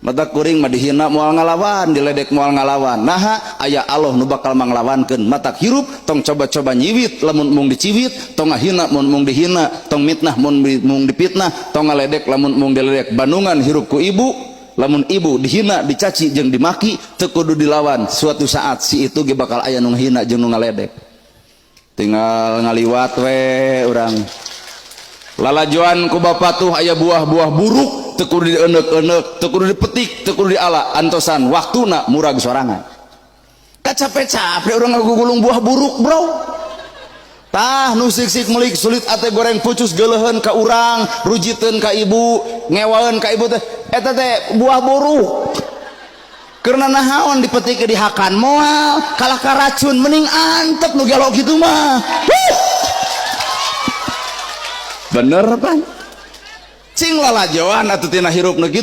Mata kuring mah dihina moal ngalawan, diledek moal ngalawan. Naha? Aya Allah nu bakal manglawankeun. Matak hirup tong coba-coba nyiwit lamun mung diciwit, tong ngahina mun mung dihina, tong mitnah mun mung dipitnah, tong ngaledek lamun mung diledek. Bandungan hirup ku ibu, lamun ibu dihina, dicaci jeung dimaki, teu kudu dilawan. Suatu saat si itu ge bakal aya nu ngahina jeung nu ngaledek. Tinggal ngaliwat we urang. Lalajoan ku bapak tuh aya buah-buah buruk, teu kudu dieneuk-eneuk, teu kudu dipetik, teu kudu diala, antosan waktuna murag sorangan. Kacape-cape urang ngagugulung buah buruk, bro. Tah nu sik-sik melik sulit ate goreng pucus geuleuheun ka urang, rujiteun ka ibu, ngewaeun ka ibu teh, eta teh buah buruk. Karena nahaon dipetik dihakan moal, kalah ka racun mending antep nu gelo kitu mah. Huh! Bener pan? Cing lalajoan atuh tina hirup nu kitu.